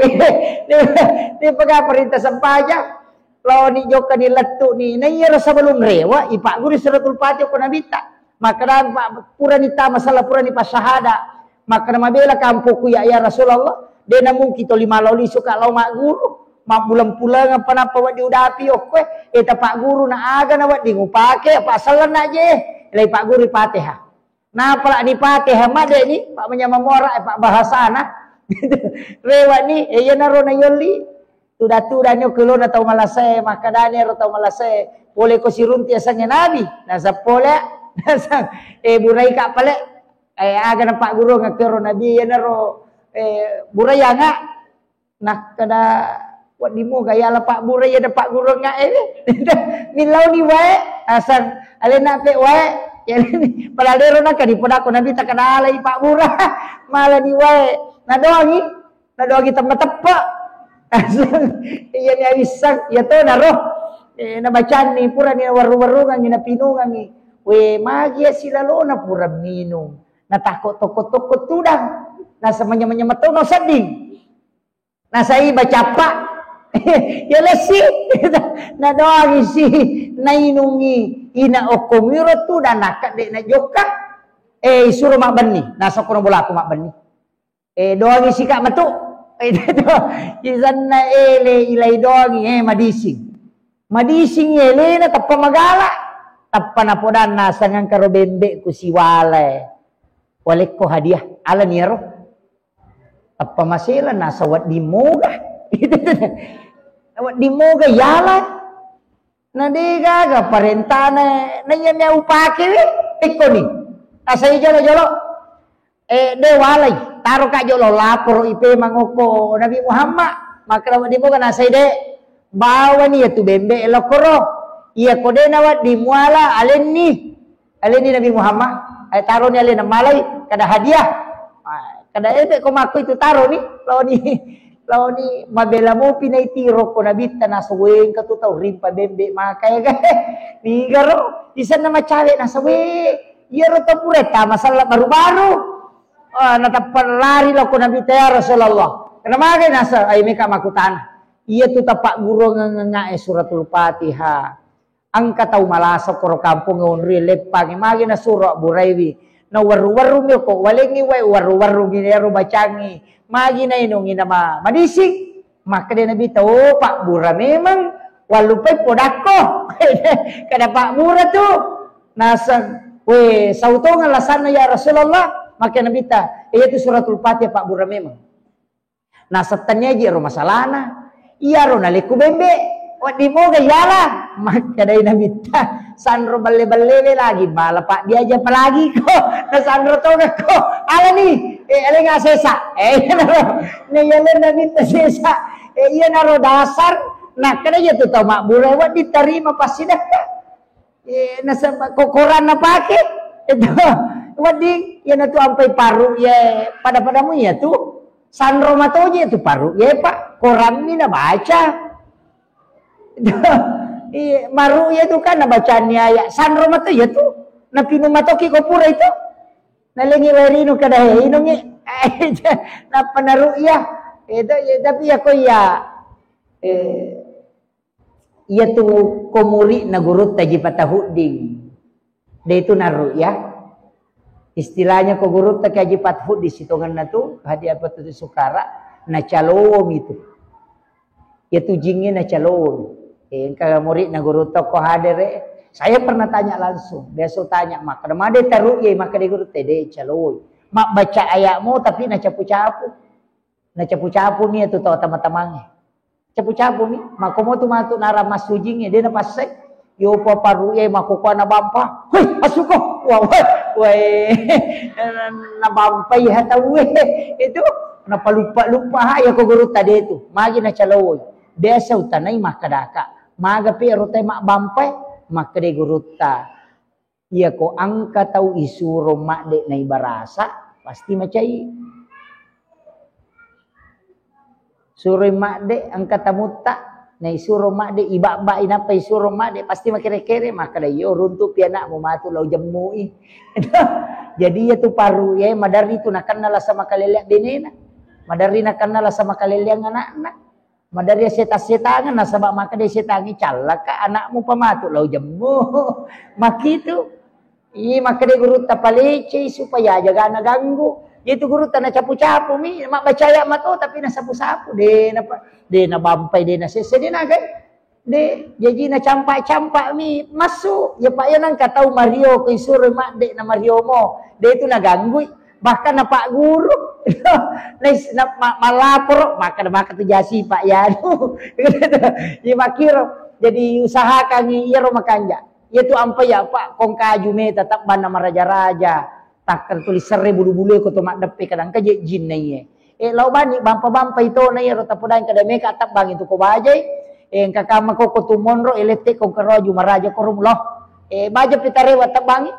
Dia paga perintah sempajang. Laoni jokka ni lettu ni. Na iyaro sebelum rewa, ipagguru suratul Fatihah ko nabitta. Makkeda, Pak, purani tama sala, purani passahada. Makkeda, mabela kampokku ya, ya Rasulullah. De namungkin toli malao lisu ka lao magguru. Mabbulang-pulang apa napa wedding udapi okkoe. Eh, tapagguru na aga na wedding upake, apa sellenna je. Lai pagguru Fatihah. Napala ni Fatihah made ni, Pak, manyamang mora, eh, Pak, bahasana. Rewa ni, eh, iya naro na yolli. Tuda-tudani okko lona tau malasae, makkedani ero tau malasae, pole ko siruntu yasengnge Nabi, naseng pole, naseng, eh, buraika pale, eh, aga napaggurunga kero Nabi, iyanaro, eh, burayanga, nakkeda, wedding moga yala pabburai ada pagguruangnga, eh, millauni wae, naseng, alena pe wae, ya, padahal dero naka dipodako Nabi takkeda alai pabbura, malani wae, nadoangi, Nadoangi temma teppa. Iya ni awissang, iya to naro. Eh, nabacanni, purani nawarru-warrungangi, napinungangi. We, magi ya silalona pura minung. Natako tokko-tokko tudang. Nasa manya-manya matto no sedding. Nasai bacappa. Ya lesi. Nadoangi si, nainungi. Ina okko miro tudang nakka de najokka. Eh, isuro mabbenni. Nasa kono bolaku mabbenni. Eh, doangi sika metu. Eh, itu. Isanna ele ilai doangi, eh, madising. Madising elena tappa magala. Tappa napodanna sangangkaro bembe ku siwale. Walekko hadiah, alani iyaro. Tappa masela nasa wedding moga. Wedding moga yala. Na de gaga parentana, na iya mea upake we, tekkoni. Asai jolo-jolo. Eh, de walai, taro ka jolo laporo ipe mangoko Nabi Muhammad. Maka wedding moga nasai de. Bawani ya tu bembe lokoro. Iya ko de na wedding muala alenni. Alenni Nabi Muhammad, eh, taroni alena malai, kada hadiah. Ah, kada ebe ko makko itu taroni, laoni, laoni mabela mopi na itiro ko Nabitta naseng wengka tu tau rimpa bembe maka ya ga. Nigaro, isenna macawe naseng we, iyaro tau pura tama sella baru-baru. Ah, natappa lari lo ko Nabitta, "Ya Rasulullah." Kena magai naseng, ai meka makutana. Iya tu tapak guru ngengenga e suratul Fatihah. Engka tau malasa koro kampongnge onri leppangnge, magi nasuro abburaiwi. Na werru-werrumi ko walengngi wae, werru-werrumi ero bacangngi. Magi nainungi nama madising. Makkeda Nabitta, "Oh, pabbura memang, wallupai podakko." Kada pabbura tu. Naseng, "We, sautongeng lasanna ya Rasulullah." Makkeda Nabitta, "Iya tu suratul Fatihah pabbura memang." Naseng tennia ji ro masalana. Iyaro nalekku bembe, wedding moga yala. Makkedai Nabitta, "Sanro belle-bellewe lagi, mala paddiaja apalagi ko. Nasanro toga ko. Alani, eh, alenga sesa." Eh, iyanaro. Naiyalenna Nabitta sesa. Eh, iyanaro dasar. Nakkeda iya tu tau mabbura wedding tarima passidekka. Eh, nasaba ko Koran napake. Itu wedding, iyanatu ampai paru ye pada-padamu iya tu. Sanro matoje tu paru ye, Pak. Koranmi nabaca. Iya, maru ye tu kan nabacani ayat. Sanro mato iya tu. Napinung matoki ko pura itu. Nalengi wae rinu kada he inungi. Nappa naru iya. Itu, iya, tapi ya ko iya. Eh, Iyatu ko muridna gurutta Haji Fatahuddin. De itu naru ya. Istilahnya ko gurutta ki Haji Fatahuddin sitongenna tu, Haji Fatahuddin Sukara, nacalowomi tu. Iyatu jingnge nacalowomi. Eh, engka muridna gurutta ko hadere, saya pernah tanya langsung. Biasa tanya, "Makkeda made taru ye?" Makkeda gurutta, "De, calowoi. Mabbaca ayat mo tapi nacapu-capu." Nacapu-capumi iyatu tau tama-tamangnge. Capu-capumi, makkomo tu matu nara massujingnge, de napassai. Yopa paru e makkokoa nabampa. Hoi, asuko. Wah, wah, wah. Nabampai ha tauwe. Itu napaluppa-luppa ha iya ko gurutta de tu. Magi nacalowoi. Biasa utanai makkedaka. Maga pi ero tai mabbampai, makkeda gurutta. Iyako engka tau isuro madde naibarasa, pasti macai. Suroi madde engka tamutta, naisuro madde, ibabbai nappa isuro madde, pasti makere-kere, makkeda, "Iyo, runtupi anakmu matu lao jemmui." Jadi iyatu paru e maderri tu nakenna lasa makaleleang benena, maderri nakenna lasa makaleleang anakna. Maderri setang-setangeng nasaba makkeda setangnge, "Callaka anakmu pamatu lao jemmu." Makkitu. Ih, makkeda gurutta, "Palecei supaya aja gana ganggu." Itu gurutta nacapu-capumi, mabbacaya mato tapi nasapu-sapu, de napa, de nabampai, de nasesse, de nagai. De, jaji nacampa-campami massu. Ya, Pak, ya nengka tau mario ko isuroi madde na mariomo. De itu naganggui. Bahkan napagguru. Nais-, na-, ma-, malaporo, maka, maka tu jasi, Pak, ya. Iya makkiro. Jadi usahakangi iyaro makanja. Iya tu ampai ya, Pak, kongkaju meta tabbanna maraja-raja. Takkang tuli serre bulu-bulu ko to maddeppe kadang kaje jinna iye. Eh, lao bani bampa-bampa itona iyaro tapodaeng kada meka tabbangi tu ko bajai. Eh, engka kamma ko ko tu monro, eh, lette ko karo aju maraja ko ro mulo. Eh, baja pitarewa tabbangi.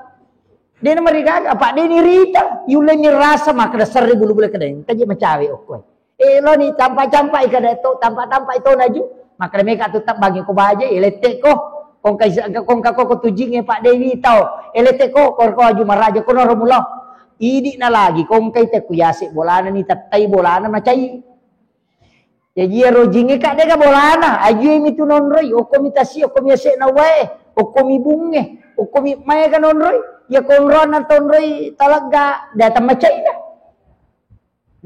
Dena marigaga, apa deni rita, yuleni rasa makkeda serre bulu-bulu kada engka je macawe okko. Eh, loni tampa-campa i kada to, tampa-tampa i to naju. Makkeda meka tu tabbangi ko baje, eh, lette ko. Kongka is-, kongka ko, ko tujinge Pak Dewi tau. Eh, lette ko, ko, ko aju maraja ko noro mulo. Idi na lagi, kongkai te ku yase bolana ni tattai bolana macai. Jaji iyaro jinge ka dega bolana, ajui mi tu nonroi, okko mi tasi, okko mi ase na wae, okko mi bunge, okko mi maega nonroi, ya konroan na tonroi talegga, datang macai na.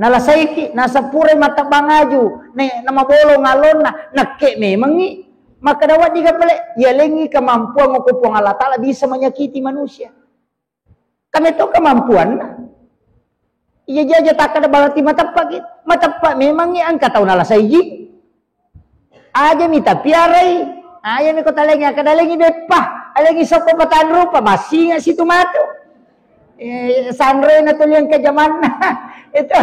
Nalasaiki, nasappurai mattebbang aju, ne, namabolong alonna, nakke memengngi. Makkeda wedding ga pale, yalengngi kemampuan okko Puang Allah Taala bisa menyakiti manusia. Kame to kemampuanna. Iya jaja takkada berarti mateppa ki. Mateppa memang iya engka tau nalasaiji. Aja mi tapiarai. Aja mi ko talengi, akkada alengi beppa, alengi sokko patanrupa, massinga situ matu. Eh, sanroi na tuliang ke jamanna. Itu,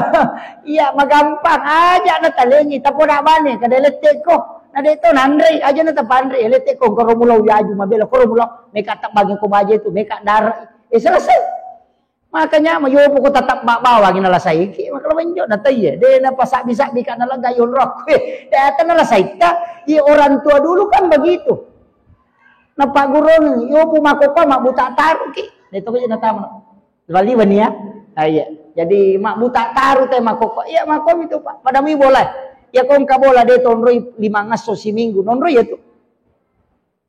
iya, magampang. Aja na talengi, tapoda bane, kada letteko. Na de to nanrei, aja na tapanrei, letteko, koro mulau yaju, mabela, koro mulau, meka tabbangi ko baje tu, meka dara. Eh, selesai. Makanya, mayopo ko tatap ba-, bawang na lasai, ki, makala menjo, na taiye, de na pasabbi-sabbi ka na laga yonrok. Eh, data na lasai ta, iya orang tua dulu kan begitu. Napagguruangngi, "Yopu makkokkoe mabbuta taruki." De to ko natama. Bali bani ya. Ah, iya. Jadi mabbuta taru te makkokkoe. Iya, makkomi tu, Pak. Pada mi bola. Iya, ko engka bola de tonroi lima ngesso siminggu. Nonroi ya tu.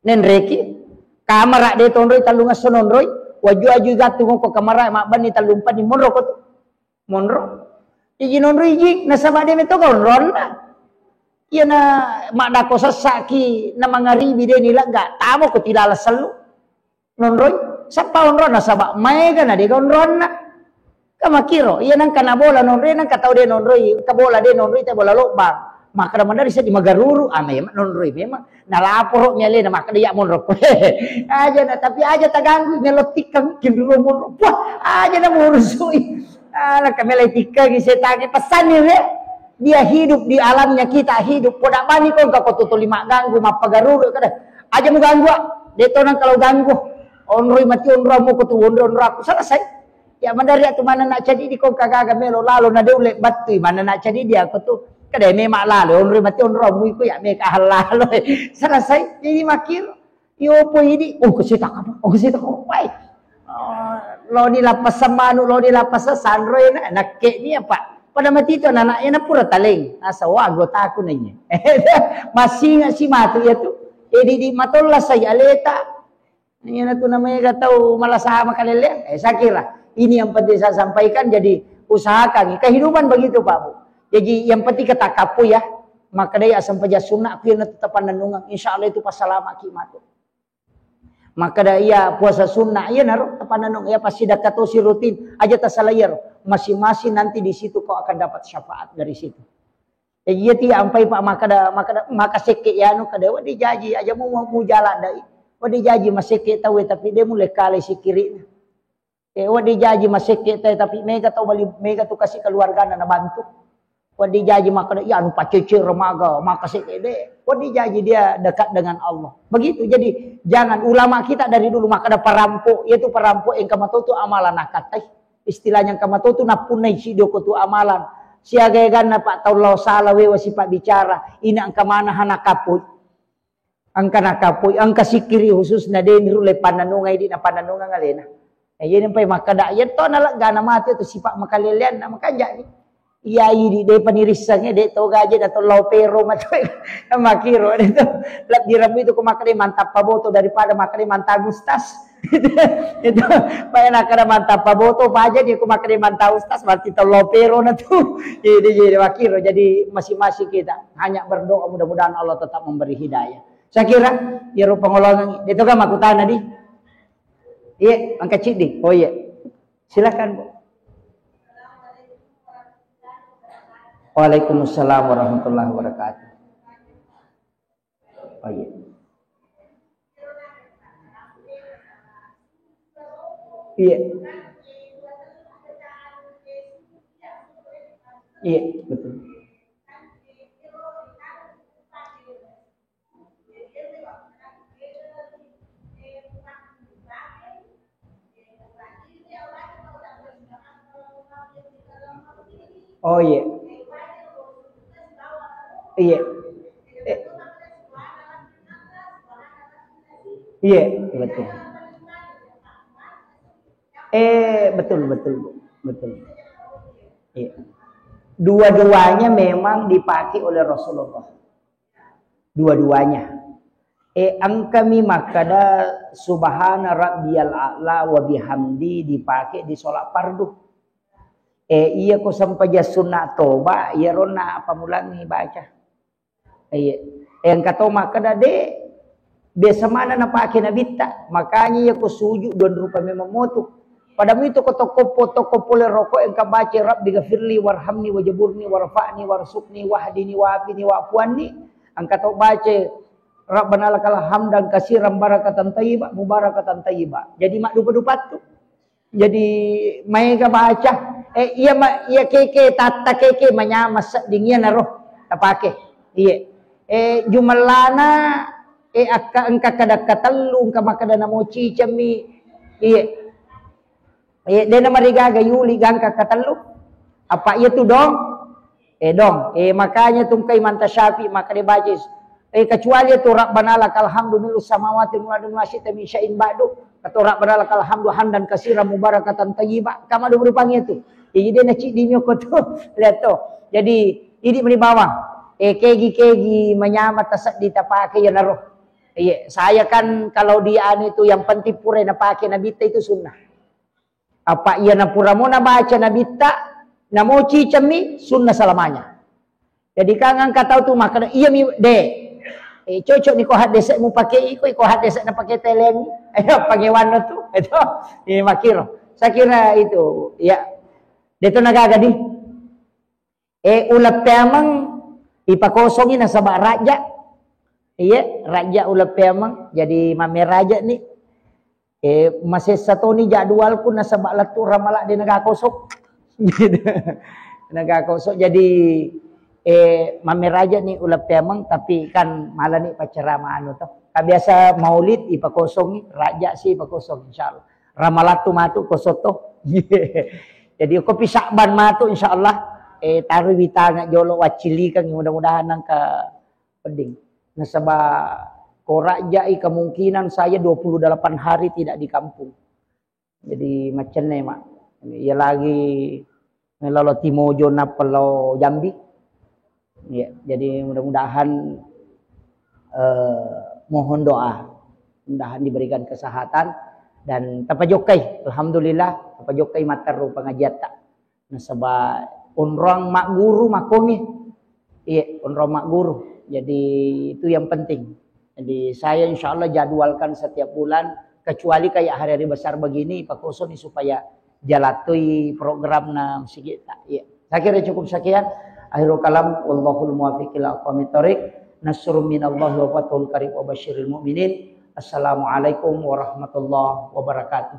Nenreki. Kamara de tonroi tellung ngesso nonroi. Waju-waju gattung ko kamara mabbenni tellung penni monro ko tu. Monro. Iji nonro iji, nasaba de metto ga onronna. Iyana maddako sessaki na mangaribi de ni lega, tamo ko tilala sellu. Nonroi, sappa onronna, nasaba maega na de ga onronna. Ka makkiro, iya nangka na bola nonroi, nangka tau de nonroi, ka bola de nonroi, te bola lobbang. Makkada manre seddi magaruru, ah, memang nonroi memang. Nalaporo mi alena, makkada iya monro. Aja na, tapi aja taganggui, melo tikkang, kinruro monro. Wah, aja na murusui. Ah, naka melo tikkangi setangnge, pesanni re. Dia hidup di alamnya, kita hidup. Poda bani ko engka ko tutu lima ganggu, mappagaruru kada. Aja mu ganggu, ah. De to nang kalau ganggu. Onroi mati onro mu ko tu onro onro aku selesai. Ya, madari atu manenna cadidi ko kagaga melo lalo na de ulle battui manenna cadidi ako tu. Kada memang lalo, onroi mati onro mu iko ya meka lalo. Selesai. Jadi makkiro. Yopo idi, oh, kesita kamu, oh, kesita kamu, pai. Oh, lo ni lapasa manu, lo ni lapasa sanroi na, nakke ni apa? Pada mati tu anak-anak na pura taleng. Asa wa anggota aku nanya. Masih ingat si matu ya tu. Jadi di matolla saya aleta. Iyana tu namanya gak tahu malah sama kaleleang. Eh, saya kira ini yang penting saya sampaikan. Jadi usahakan kehidupan begitu, Pak Bu. Jadi yang penting kita kapu ya. Makkada iya sempajang sunnah, aku yang tetap panenungan. Insya Allah itu pas selama ki matu. Makkada iya puasa sunnah, iya naro tapanenung, iya pasti dakka tosi rutin. Aja tasalah iya ro. Masing-masing nanti di situ kau akan dapat syafaat dari situ. Eh, iya ti ampai, Pak, makkada, makkada, maka sekke yanu kada, wedding jaji, aja mu, mu, mu jalan dai. Wedding jaji masekke tau, tapi de mulle kale sikiri. Eh, wedding jaji masekke tau, tapi mega tau bali, mega tu kasih keluarga na bantu. Wedding jaji makkada, iya anu pacece remaga, maka sekke de. Wedding jaji dia dekat dengan Allah. Begitu. Jadi jangan, ulama kita dari dulu makkada parampo, yaitu parampo engka matotu amalan nakatai. Istilahnya engka matotu nappunnai sido ko tu amalan. Siaga eganna, Pak, tau lao sala wewa sipa bicara. Ina engka mana hana kapui. Engka nakapui, engka sikiri khususna de niru le pananunga idi na pananunga alena. Eh, iya nempai makkada, iya to na leggana mate tu sipa makalelean na makanja ni. Iya idi de panirissange de to gaje na to lao pero matu. Makiro de to. Lebbi rambu itu ko makkada mantap paboto daripada makkada mantap gustas. Itu, itu, paya nakkada mantap paboto, paja dia ku makkada mantap ustaz, berarti tollo pero na tu. Jadi, jadi wakiro, jadi masing-masing kita hanya berdoa mudah-mudahan Allah tetap memberi hidayah. Saya kira, ya rupa ngolongan, itu kan makutana di. Iya, angkat cik di. Oh iya. Silakan, Bu. Waalaikumsalam warahmatullahi wabarakatuh. Oh, iya. Iya. Iya, betul. Oh, iya. Iya. Eh. Iya, betul. Eh, betul, betul, Bu. Betul. Iya. Dua-duanya memang dipakai oleh Rasulullah. Dua-duanya. Eh, engkami makkada subhana rabbiyal a'la wa bihamdi dipakai di sholat fardu. Eh, iya ko sempajang sunna toba, iya ronna appamulangi baca. Iya. Eh, engka to makkada de, biasa mana napake nabitta. Makanya iya ko sujud dua rupa memang motu. Pada mi toko tokkoppo, tokkoppo le roko engka baca Rabbi ghafirli warhamni wajaburni warfa'ni warzuqni wahdini wa'afini wa'fu anni. Engka to baca Rabbana lakal hamdan kasiran barakatan tayyiba mubarakatan tayyiba. Jadi maddupa-dupattu. Jadi maega baca. Eh, iya ma-, iya keke tatta keke manyama sedding iya naro tapake. Iye. Eh, jumellana, eh, akka engka kada katellu, engka makkeda namo cicemmi. Iye. Eh, dena marigaga yuli gangka katellu. Apa iya tu dong? Eh, dong. Eh, makanya tungkai manta Syafi'i makkeda baca. Eh, kecuali itu Rabbana lakal hamdu mil'us samawati wa mil'u ma syi'ta min syai'in ba'du. Atau Rabbana lakal hamdu hamdan katsiran mubarakatan thayyiba. Kama dua rupangi itu. Jadi dia naci di nyoko tu. Lihat tu. Jadi, ini meni bawang. Eh, kegi-kegi manyama taseddi tapake ya naro. Iya, saya kan kalau di anu itu yang penting pura napake nabitta itu sunnah. Apa iya napuramo nabaca nabitta, namo cicemmi, sunnah selamanya. Jadi kan engka tau tu makkeda, "Iya mi, de. Eh, cocok ni ko haddese mu pake iko, iko haddese na pake teleng." Ayo, pangewanno tu. Itu, ini makiro. Saya kira itu, ya. De tu nagaga di. Eh, uleng peameng ipakosongi nasaba raja. Iya, raja uleng peameng. Jadi mamme raja ni. Eh, masessa toni jadwalku nasaba lettu ramala de naga kosong. Naga kosong. Jadi, eh, mamme raja ni uleng peameng, tapi kan malani pacarama anu to. Ka biasa maulid ipakosongi, raja si ipakosong insyaallah. Ramalattu matu kosong to. Jadi kopi Sya'ban matu insyaallah, eh, taroi witanga jolo waccilikeng, mudah-mudahan nangka pedding. Nasaba ko rajai kemungkinan saya dua puluh delapan hari tidak di kampung. Jadi macenne, Mak. Iya lagi lalo Timojo nappa lao Jambi. Ya, jadi mudah-mudahan, eh, mohon doa. Mudahan diberikan kesehatan dan tapajokkai. Alhamdulillah, tapajokkai matteru pengajiatta. Nasaba onrong magguru makongi. Iya, onrong magguru. Jadi itu yang penting. Jadi saya insyaallah jadwalkan setiap bulan, kecuali kayak hari-hari besar begini, pakosoni supaya jalatui program na sikit tak. Iya. Saya kira cukup sekian. Akhirul kalam, wallahul muwaffiq ila aqwamit thariq. Nasrun minallahi wa fathul qarib wa basyiril mu'minin. Assalamualaikum warahmatullahi wabarakatuh.